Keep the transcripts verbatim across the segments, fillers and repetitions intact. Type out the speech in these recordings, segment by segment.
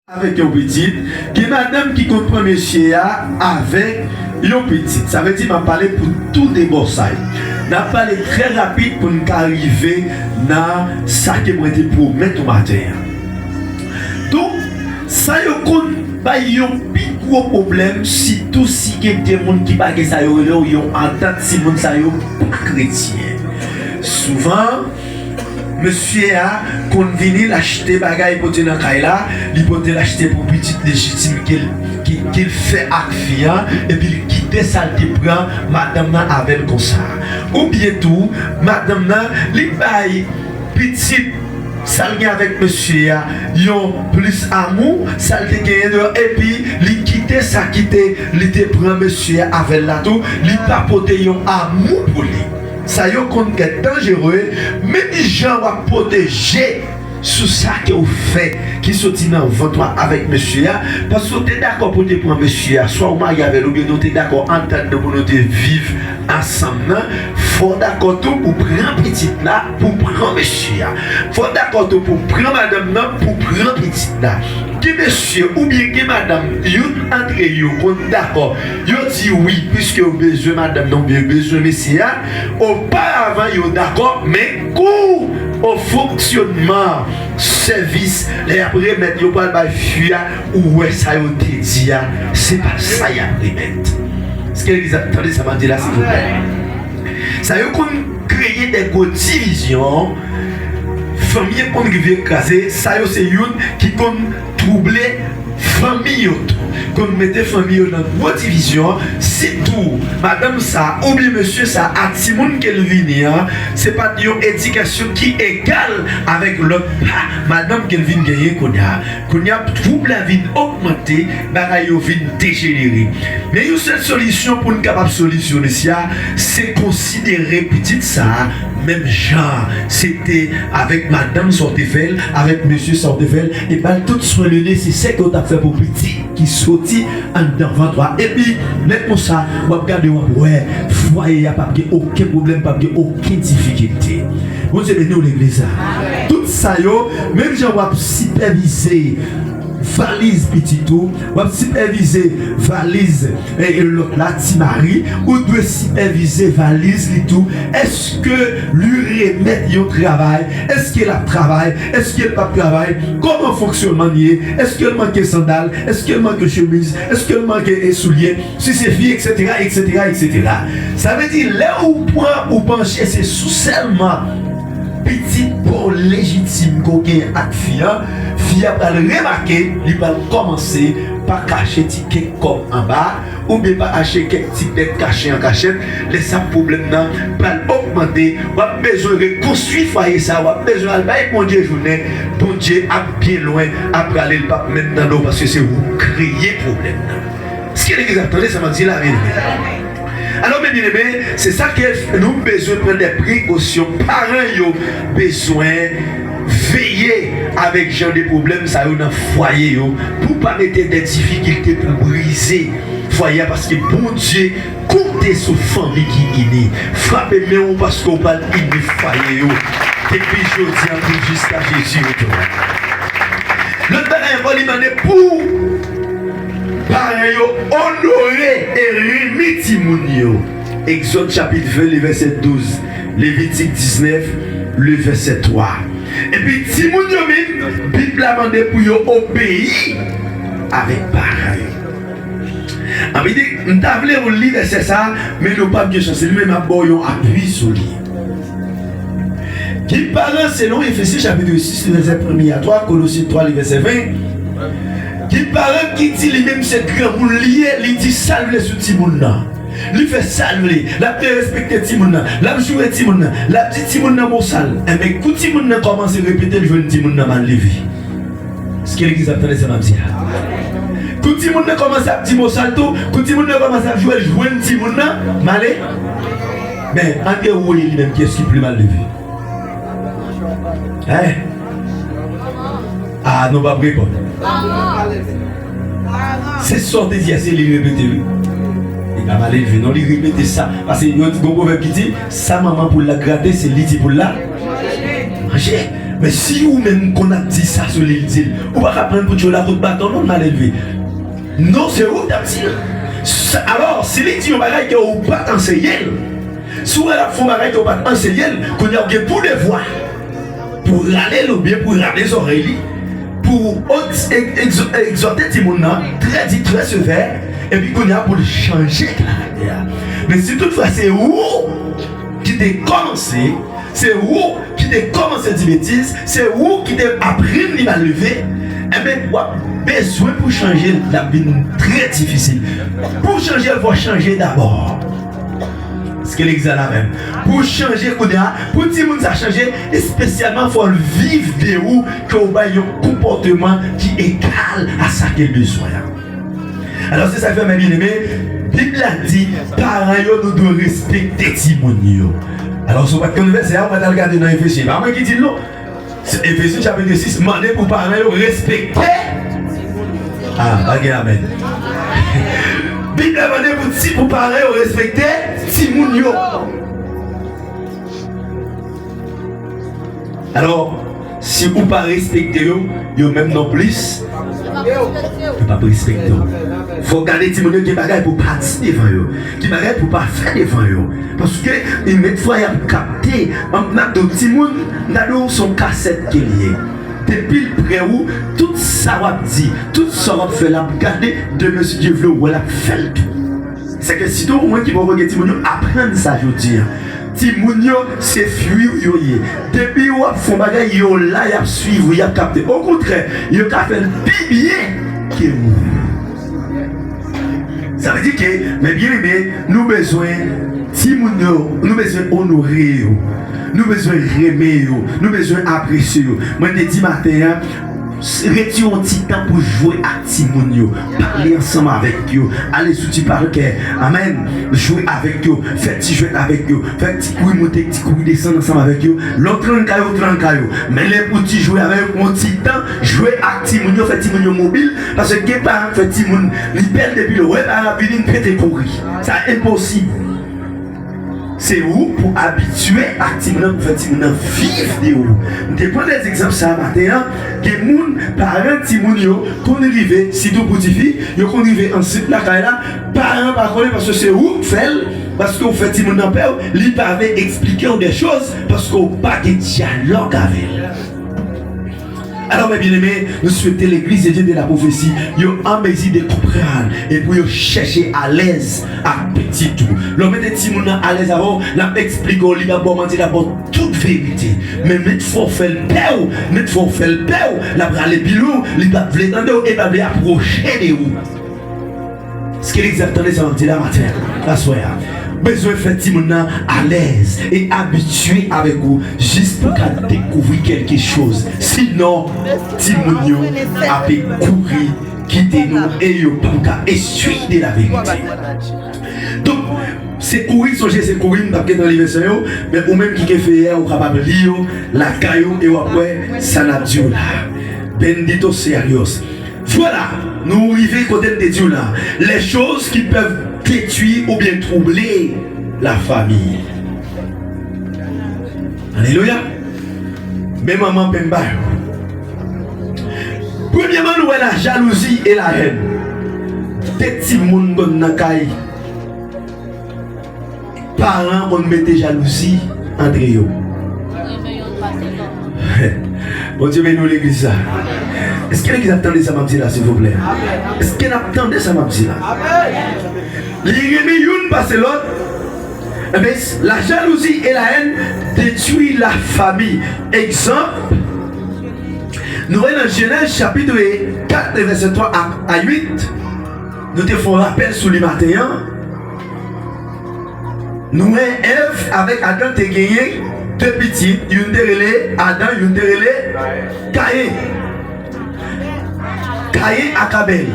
avèk yon pitit, gen madanm ki konn pran mesye a avèk yon pitit. Sa vle di m ap pale pou tou de bò sa yo. N ap pale trè rapid pou n ka rive nan sa ke mwen te pwomèt ou maten an. Donk, sa yo konn bay yon pi gwo pwoblèm, sitou si gen de moun ki pa gen sa yo rele yon antant, si moun sa yo pa kretyen. Souvan, mesye a konn vini, l achte bagay pote nan kay la, li pote l achte pou pitit lejitim ke l, ke, ke l fè ak fi an, epi l kite sa l te pran madanm nan avè l konsa. Oubyen tou, madanm nan, li bay pitit sa l gen avèk mesye a yon plis amou, sa l te genyen deyò, epi li kite sa ki te, li te pran mesye a avè l la tou, li pa pote yon amou pou li. Sa yo konn trè danjere, menm jan w ap pwoteje sou sa ke w fè ki soti nan vant ou a avèk mesye a, paske w te dakò pou w te pran mesye a, swa w marye avè l oubyen nou te dakò antann nou pou nou te viv ansanm nan, fò w dakò tou pou pran pitit la pou pran mesye a. Fò w dakò tou pou pran madanm nan pou pran pitit la. Gen mesye oubyen gen madanm, youn antre yo konn dakò, yo di wi, piske yo bezwen madanm nan oubyen yo bezwen mesye a. Oparavan, yo dakò, men kou o fonksyònman sèvis, lè y ap remèt, yo pral bay fi a, ou wè sa yo te di a, se pa sa y ap remèt. Èske legliz ap tande sa m ap di la, silvouplè? Sa yo konn kreye de gwo divizyon, fanmi yo konn rive kraze, sa yo se youn ki konn twouble fanmi yo tou, konn mete fanmi yo nan gwo divizyon, sitou madanm sa oubyen mesye sa a, timoun ke l vini an, se pa t yon edikasyon ki egal avèk lòt pa madanm ke l vin genyen kounye a. Kounye a, twoub la vin ogmante, bagay yo vin dejenere. Men yon sèl solisyon pou n kapab solisyone sa, se konsidere pitit sa a menm jan se te avèk madanm sa w te fè l, avèk mesye sa w te fè l, e ba l tout swen le nesesè ke w t ap fè pou pitit ki soti anndan vant ou a. Epi, lè konsa, w ap gade, w ap wè, fwaye a p ap gen okenn pwoblèm, p ap gen okenn difikilte. Bondye beni w, legliz la. Tout sa yo, menm jan w ap sipèvize valiz pitit ou, w ap sipèvize valiz, e, e, lòt la, ti mari, ou dwe sipèvize valiz li tou. Èske li remèt yon travay? Èske l ap travay? Èske l p ap travay? Kòman fonksyònman l ye? Èske l manke sandal? Èske l manke chemiz? Èske l manke, e, soulye? Si se fi, etsetera, etsetera, etsetera. Sa vle di, lè ou pran, ou panche, se sou sèlman pitit pa w lejitim ke w genyen ak fi an, fi a pral remake, li pral kòmanse pa kache ti kèk kòb anba, oubyen pa achte kèk ti bèt kache an kachèt, lè sa pwoblèm nan pral ogmante, w ap bezwen rekonstwi fwaye sa, w ap bezwen al bay Bondye jounen, Bondye ap byen lwen, ap prale, l p ap menm tande w, paske se ou k kreye pwoblèm nan. Èske legliz ap tande sa m ap di la, byeneme? Alò, men byeneme, se sa ke nou bezwen pran de prekosyon. Paran yo bezwen veye avèk jan de pwoblèm sa yo nan fwaye yo, pou pa mete de difikilte pou brize fwaye a, paske Bondye konte sou fanmi ki ini. Frape men w paske w pral ini fwaye yo depi jodi a pou jiska Jezi retounen. Lòt bagay ankò, li mande pou paran yo onore e renmen timoun yo. Egzòd chapit ven, le vèsè douz, Levitik diznèf, le vèsè twa. Epi timoun yo menm, Bib la mande pou yo obeyi avèk paran yo. Anpi di, m ta vle ou li vèsè sa, men nou p ap gen chans li, men m ap ba w yon apui sou li. Gen paran, selon Efesyen chapit sis, vèsè premye a twa, Kolosyen twa, li vèsè ven, gen paran ki di li menm se granmoun li ye, li di sa l vle sou timoun nan. Li fè sa l vle, l ap derespekte timoun nan, l ap joure timoun nan, l ap di timoun nan mo sal. Enben, kou timoun nan kòmanse repete l, jwenn timoun nan mal leve. Èske legliz ap tande sa m ap di a? Kou timoun nan kòmanse ap di mo sal tou, kou timoun nan kòmanse ap jwe, jwenn timoun nan male. Men, ant ou e li menm, kiyès ki pli mal leve? Hein? Ah, nou p ap reponn. Se sa w te di a, se li repete, wi. Li pa mal leve, non, li repete sa. Paske yo di, gon pwovèb ki di, sa manman poul la grate, se li ti poul la manje. Men si ou menm konn ap di sa sou li, l di l, ou pa ka pran l pou tchoula kout baton non, malelve. Non, se ou k t ap di l. Sa- Alò, si li di yon bagay ke ou pa t anseye l, si w wè l ap fè yon bagay ke ou pa t anseye l, kounye a ou gen pou devwa pou rale l oubyen pou rale zòrèy li, pou egz- egz- egzòte timoun nan trè di, trè sevè, epi kounye a pou l chanje karaktè a. Men si toutfwa se ou ki te kòmanse, se ou ki te kòmanse di betiz, se ou ki te aprann li malelve, enben, w ap bezwen pou chanje l, l ap vin trè difisil. Pou chanje l, fò chanje dabò. Èske legliz la la menm? Pou chanje kounye a, pou timoun sa chanje, espesyalman fò l viv de ou ke w bay yon konpòteman ki egal a sa ke l bezwen an. Alò, se sa k fè, mè byeneme, Bib la di, paran yo, nou dwe respekte timoun yo. Alò, si w pa t konn vèsè a, ou pa t al gade nan Efesyen. Pa mwen ki di l non. Se Efesyen chapit sis mande pou paran yo respekte. Ah, pa gen amèn. Bib la mande pou ti, pou paran yo respekte timoun yo. Alò, si ou pa respekte yo, yo menm non plis, yo p ap respekte w. Fò w gade timoun yo, gen bagay pou w pa di devan yo, gen bagay pou w pa fè devan yo. Paske, yon lòt fwa, y ap kapte, m ap di w, timoun, m ta di w, se yon kasèt ke l ye. Depi l prè ou, tout sa w ap di, tout sa w ap fè, l ap gade, demen si Dye vle, w wè l ap fè l tou. Sèke sitou ou menm ki poko gen timoun yo, aprann sa jodi a. Timoun yo, se fwi w yo ye. Depi w ap fè yon bagay, yo la, y ap swiv ou, y ap kapte. Okontrè, yo ka fè l pi byen ke ou. Sa vle di ke, mè byeneme, nou bezwen timoun yo, nou bezwen onore yo, nou bezwen renmen yo, nou bezwen apresye yo. Mwen te di maten an, Retire yon ti tan pou jwe ak timoun yo. Pale ansanm avèk yo. Ale sou ti pakè. Amèn. Jwe avèk yo. Fè ti jwèt avèk yo. Fè ti kouri monte, ti kouri desann ansanm avèk yo. Lè w t rann kay ou, t rann kay ou. Men lè pou ti jwe avèk yo, pran yon ti tan, jwe ak timoun yo, fè timoun yo mobil. Paske gen paran k fè timoun, li bèl depi l wè paran ap vini, l pete kouri. Sa enposib. Se ou pou abitye ak timoun nan, pou fè timoun nan viv de ou. M te pran de egzanp sa a maten an. Gen moun, paran timoun yo konn rive, sitou pou tifi, yo konn rive ansent lakay la, paran pa konnen paske se ou k fè l, paske ou fè timoun nan pè w, li pa vle eksplike w de choz, paske w pa gen dyalòg avè l. Alò, mè byeneme, nou swete Legliz de Dye de la Pwofesi yo an mezi de konprann e pou yo chèche alèz ak pitit ou. Lè w mete timoun nan alèz avè w, l ap eksplike w, li p ap ba w manti, l ap ba w tout verite. Men mèt fò w fè l pè w, mèt fò w fè l pè w, l ap rale pi lwen w, li p ap vle tande w e p ap vle apwoche de ou. Èske legliz ap tande sa m ap di la maten an, aswè a? Bezwen fè timoun nan alèz e abitye avèk ou jis pou ka dekouvri kèlke choz. Sinon, timoun yo ape kouri kite nou e yo p ap ka eswi de la verite. Donk, se kouri, sonje se kouri, m p ap gentan li vèsè yo, men ou menm ki gen feyè, ou kapab li yo lakay ou e w ap wè sa n ap di w la. Bendito sea Dios. Vwala, nou rive kote m te di w la. Les choses qui peuvent détruire ou bien troubler la famille. Alelouya. Men manman penba yo. Premyèman, nou wè la jalouzi e la hèn. De timoun konn nan kay. Paran konn mete jalouzi antre yo. Bondye beni w, legliz la. Èske legliz ap tande sa m ap di la, silvouplè? Èske n ap tande sa m ap di la? Li renmen youn pase lòt. Enben, la jalouzi e la hèn detwi la fami. Egzanp, nou wè nan Jenèz chapit kat, vèsè twa a, a uit, nou te fè yon rapèl sou li maten an. Nou wè Èv avèk Adan te genyen de pitit, youn te rele Adan, youn te rele Kayen. Kayen ak Abèl.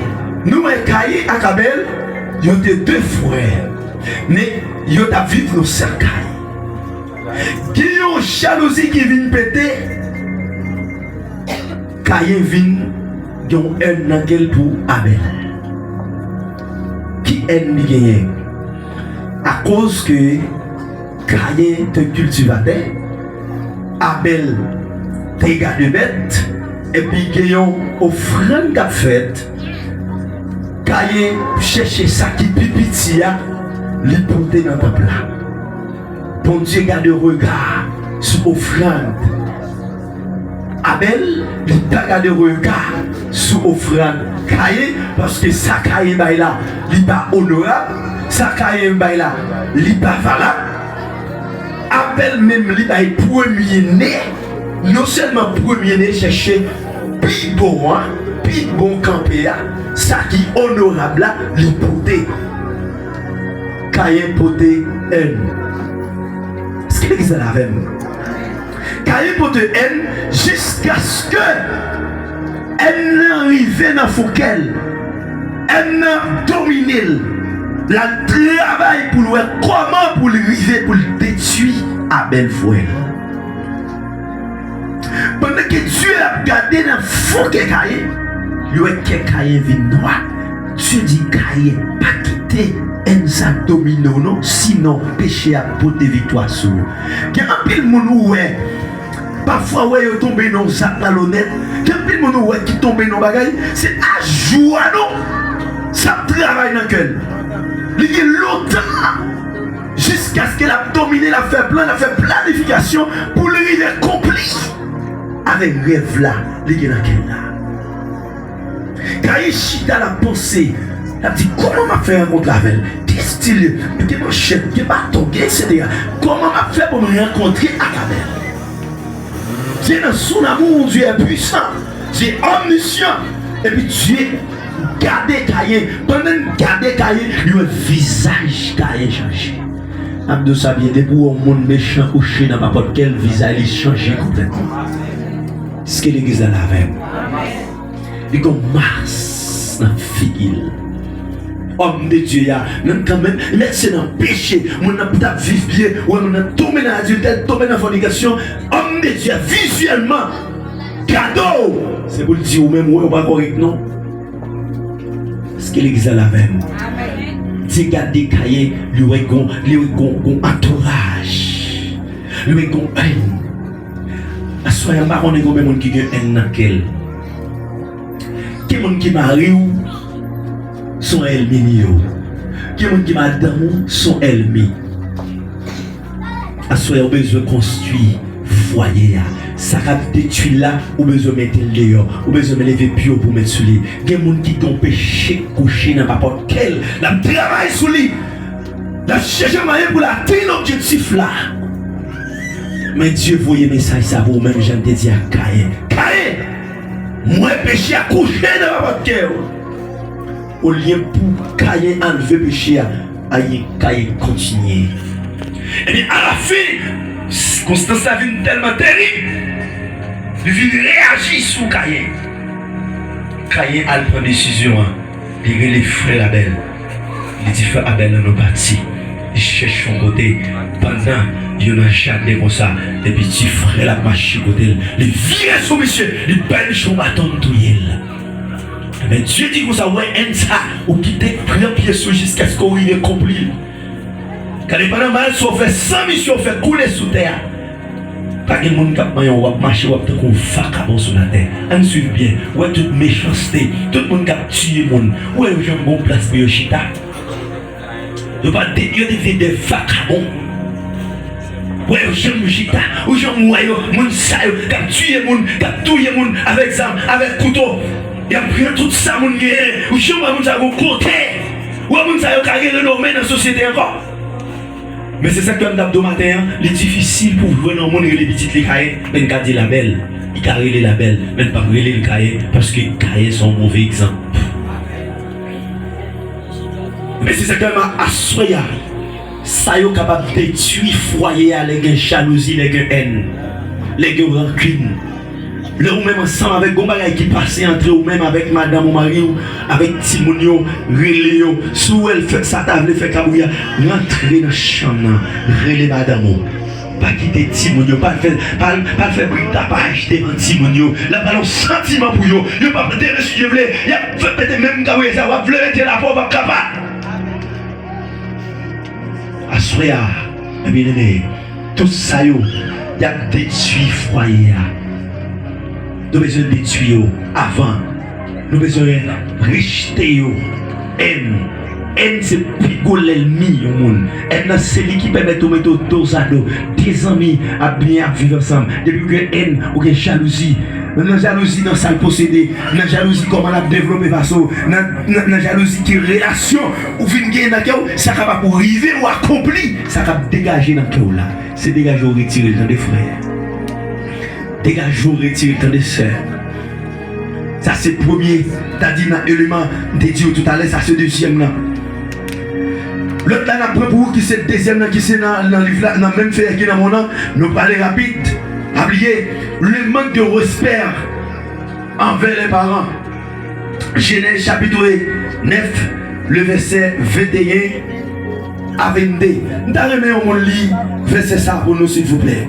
Nou wè Kayen ak Abèl, yo te de frè. Men yo t ap viv nan sèl kay. Gen yon jalouzi ki vin pete. Kayen vin gen yon hèn nan kè l pou Abèl. Ki hèn li genyen? Akoz ke Kayen te kiltivatè, Abèl te gademèt, epi gen yon ofrann k ap fèt, Kayen chèche sa ki pi piti a, li pote nan tanp la. Bondye gade rega sou ofrann Abèl, li pa gade rega sou ofrann Kayen, paske sa Kayen bay la, li pa onorab, sa Kayen bay la, li pa valab. Abèl menm, li bay premye ne, non sèlman premye ne, chèche pi bon an, pi bon kanpe a, sa ki onorab la, li pote. Kayen pote èn. Èske legliz la la avè m? Kayen pote èn jiskaske èn nan rive nan fouke l. Èn nan domine l. L al travay pou l wè kòman pou l rive pou l detwi Abèl frè l. Pandan ke Dye ap gade nan fouke Kayen, li wè kè Kayen vin nwa. Dye di Kayen, pa kite èn sa domine w non, sinon peche ap pote viktwa sou ou. Gen anpil moun ou wè, pafwa wè yo tonbe nan yon zak malonèt. Gen anpil moun ou wè ki tonbe nan yon bagay, se a jou a non, sa ap travay nan kè l. Li gen lontan, jiskaske l ap domine, l ap fè plan, l ap fè planifikasyon pou l rive konpli avèk rèv la li gen nan kè l la. Kayen chita, l ap panse, l ap di, kòman m ap fè rankontre avè l? Ki estil li? Gen manchèt, gen baton, gen etsetera. Kòman m ap fè pou m rankontre ak Abèl? Dieu nan son amour, Dieu est puissant, Dieu est omniscient. Epi Dye gade Kayen. Pandan l gade Kayen, li wè vizaj Kayen chanje. M ap di w sa byen, depi w wè yon moun mechan kouche nan papòt kè l, vizaj li chanje konplètman. Èske legliz la la avè m? Li gon mas nan figi l. Òm de Dye a, menm kanmenm, men se nan peche, moun nan t ap viv byen, ou wè moun nan tonbe nan adiltè, tonbe nan fònikasyon, òm de Dye a, vizyèlman, gade w, se pou l di ou menm, ou wè, ou pa kòrèk non. Èske legliz la la avè m? Dye gade Kayen, li wè gon, li wè gon, gon antouraj. Li wè gon èn. Aswè a, m pa konnen konbyen moun ki gen èn nan kè l. Gen moun ki mari w, se yon ènmi li ye. Gen moun ki madanm ou, se yon ènmi. Aswè a, ou bezwen konstwi fwaye a. Sa k ap detwi l la, ou bezwen mete l deyò. Ou bezwen leve pye w pou w met sou li. Gen moun ki gen yon peche k kouche nan papòt kè l. L ap travay sou li. L ap chèche mwayen pou l atenn objektif la. Men Dye voye mesaj sa pou ou menm, jan l te di ak Kayen. Kayen, m wè peche a kouche nan papòt kè w. Olye pou Kayen anlve peche a, ayen Kayen kontinye. Ebyen, alafen, sikonstans la vin tèlman terib, li vin reyaji sou Kayen. Kayen al pran desizyon an, li rele frè l Abèl. Li di frè Abèl nan nou pati. Li chèche yon kote, pandan yo nan jaden konsa, epi ti frè l ap mache kote l. Li vire sou misye, li bay misye yon baton, l touye l. Men Dye di konsa, wè èn sa, ou kite pran pye sou jiskaske w rive konpli l. Gade, pandan mal sa w fè san misye w fè koule sou tè a. Pa gen moun k ap manyen w, w ap mache, w ap tankou yon vakabon sou latè. Ann swiv byen, wè tout mechanste, tout moun k ap tiye moun, wè yo janm gon plas pou yo chita. Yo pa de, yo devyen de vakabon. Wè yo janm chita, ou janm wè yo, moun sa yo k ap tiye moun, k ap touye moun avèk zam, avèk kouto. Y ap pran tout sa moun genyen, ou janm wè moun sa yo gon kote. Wè moun sa yo ka gen renome nan sosyete ankò. Men se sa k fè m t ap di w maten an, li difisil pou w jwenn yon moun rele pitit li Kayen, men l ka di l Abèl. Li ka rele l Abèl, men l p ap rele l Kayen, paske Kayen se yon move egzanp. Men se sa k fè m a, aswè a, sa yo kapab detwi fwaye a, lè gen jalouzi, lè gen èn, lè gen rankin. Lè ou menm ansanm avèk gon bagay ki pase antre ou menm avèk madanm ou, mari w, avèk timoun yo, rele yo. Si w wè l fè sa ta vle fè kabri a, rantre nan chanm nan, rele madanm ou. Pa kite timoun yo, pa l fè, pa l, pa l fè bri tapaj devan timoun yo. L ap pale yon santiman pou yo. Yo p ap antere si Dye vle. Y ap fè pete menm kabri sa. W ap vle mete lapè, w p ap kapab. Aswè a, mè byeneme, tout sa yo, y ap detwi fwaye a. Nou bezwen detwi yo avan. Nou bezwen rejte yo. Èn. Èn se pi gwo lènmi yon moun. Èn nan se li ki pèmèt ou mete w dozado. De zanmi ap byen ap viv ansanm. Depi w gen èn, ou gen jalouzi. Nan jalouzi, nan sa l posede. Nan jalouzi, kòman l ap devlope pase w. Nan, nan, nan jalouzi, ki relasyon ou vin gen nan kè w, sa k ap pou rive ou akonpli, sa k ap degaje nan kè w la. Se degaje w retire l, tande, frè. Degaje w retire l, tande, sè. Sa se premye, ta di nan eleman, m te di w toutalè, sa se dezyèm nan. Lòt la n ap pran pou ou ki se dezyèm nan, ki se nan, nan liv la, nan menm feyè ki nan men w nan, nou prale rapid. Pa bliye, le manque de respect envers les parents. Jenèz chapit nèf, le vèsè venteyen a vennde. M ta renmen yon moun li vèsè sa pou nou, silvouplè.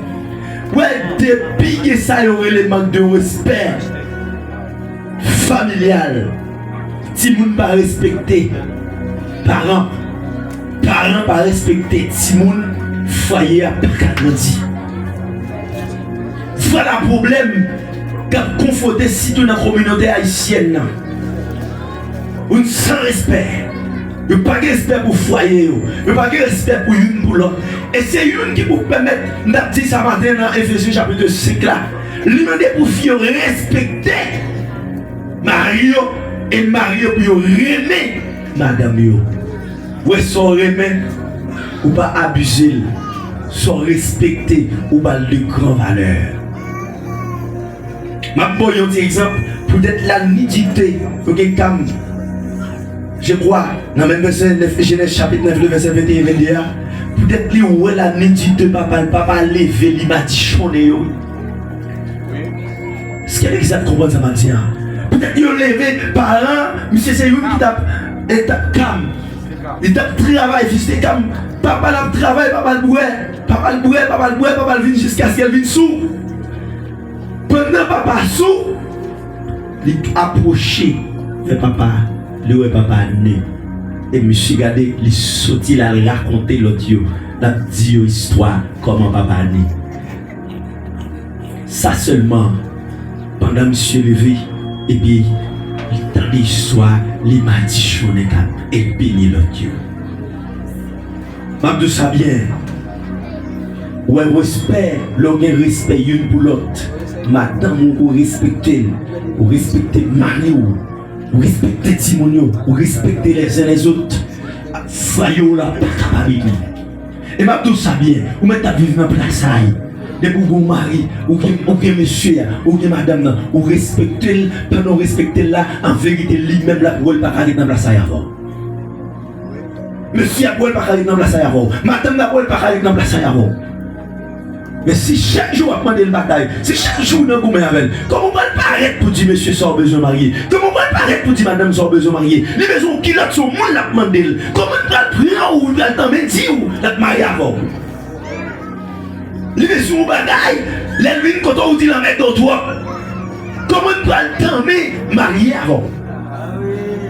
Wè, depi gen sa yo rele mank de respè familyal, timoun pa respekte paran, paran pa respekte timoun, fwaye a pa ka grandi. Vwala pwoblèm k ap konfwonte sitou nan kominote ayisyèn nan. Moun san respè. Yo pa gen respè pou fwaye yo. Yo pa gen respè pou youn pou lòt. E se youn ki pou pèmèt, m t ap di sa maten nan Efezyen chapit senk la, li mande pou fi yo respekte mari yo, e mari yo pou yo renmen madanm yo. Wè, sa w renmen, ou pa abize l. Sa w respekte, ou ba l de gran valè. M ap ba w yon ti egzanp. Poutèt la nidite, ou gen kam, je crois, nan menm vèsè nèf, Jenèz chapit nèf, le vèsè venteyen, vennde a, poutèt li wè la nidite papa l, papa leve, li madichonnen yo. Èske legliz la konprann sa m ap di a? Poutèt yo leve, paran misye se youn ki t ap, e, t ap kam. Li t ap travay, fis te kam. Papa l ap travay, papa l bwè. Papa l bwè, papa l bwè, papa l vin jiskaske l vin sou. Pandan papa sou, li apwoche vè papa, li wè papa ne. E misye gade, li soti la, l rakonte lòt yo, l ap di yo istwa kòman papa ne. Sa sèlman, pandan misye leve, epi li tande istwa, li madichonnen kat, e l beni lòt yo. M ap di w sa byen. Ou wè, respè, lè w gen respè youn pou lòt, madanm ou, ou respekte l, ou respekte mari w, ou respekte timoun yo, ou respekte les uns les autres, fwaye w la pa ka pa beni. E m ap di w sa byen, ou mèt ap viv nan plasay. Depi w gen yon mari, ou gen, ou gen mesye a, ou gen madanm nan, ou respekte l, pandan w respekte l la, an verite, li menm l ap wè l pa ka ret nan plasay avè w. Mesye ap wè l pa ka ret nan plasay avè w. Madanm nan ap wè l pa ka ret nan plasay avè w. Men si chak jou w ap mande l batay, si chak jou w nan goumen avè l, kòman w pral parèt pou di mesye sa w bezwen marye? Kòman w pral parèt pou di madanm sa w bezwen marye? Li bezwen yon kilòt, se yon moun l ap mande l. Kòman l pral pran w, l pral tanmen di w l ap marye avè w? Li bezwen yon bagay, lè l vin kote w, ou di l anmède w twòp. Kòman l pral tanmen marye avè w?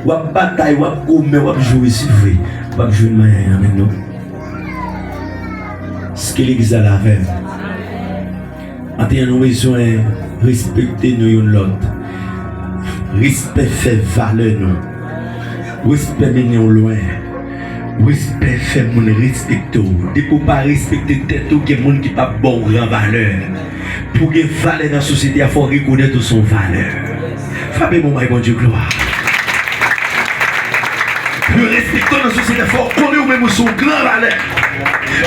W ap batay, w ap goumen, w ap joure, se vre. W ap jwenn manyen nan men nou. Èske legliz la la avè m? Antre, nou bezwen respekte nou youn lòt. Respè fè valè nou. Respè mennen w lwen. Respè fè moun respekte w. Depi w pa respekte tèt ou, gen moun ki p ap ba w gran valè. Pou w gen valè nan sosyete a, fò w rekonèt ou se yon valè. Frape men w bay Bondye glwa. Pou yo respekte w nan sosyete, fò w konnen ou menm ou se yon gran valè.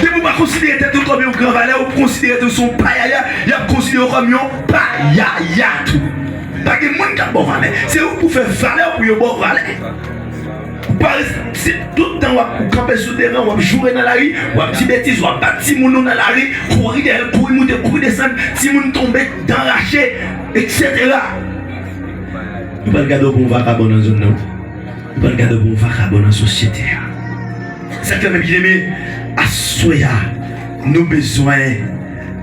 Depi w pa konsidere tèt ou kòm yon gran valè, ou konsidere tèt ou se yon payaya, y ap konsidere w kòm yon payaya tou. Pa gen moun k ap ba w valè. Se ou pou fè valè w pou yo ba w valè. Ou pa res-, si tout tan w ap, ou kanpe sou teren, w ap joure nan lari, w ap di betiz, w ap bat timoun ou nan lari, kouri dèyè l, kouri moute, kouri desann, timoun tonbe, dan rache, etsetera. Yo pral gade w pou yon vakabon nan zòn nan. Ou pral gade w pou yon vakabon nan sosyete a. Sa k fè, men byeneme, aswè a, nou bezwen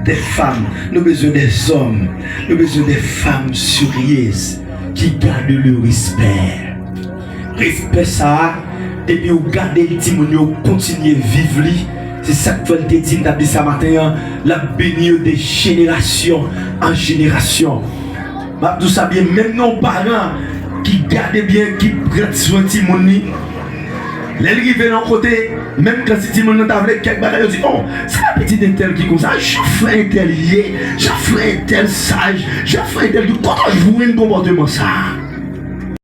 de fanm, nou bezwen de zòm, nou bezwen de fanm seryez ki gade le respè. Respè sa a, depi w gade l, timoun yo kontinye viv li. Se sa k fè l te di, m t ap di sa maten an, l ap beni yo de jenerasyon an jenerasyon. M ap di w sa byen, menm gen yon paran ki gade byen, ki pran swen timoun li. Lè l rive nan yon kote, menm kan si timoun nan ta vle kèk bagay, yo di, "Oh, se pa pitit entèl ki konsa, jan frè entèl ye, jan frè entèl saj, jan frè entèl ki, kote w jwenn konpòteman sa a?"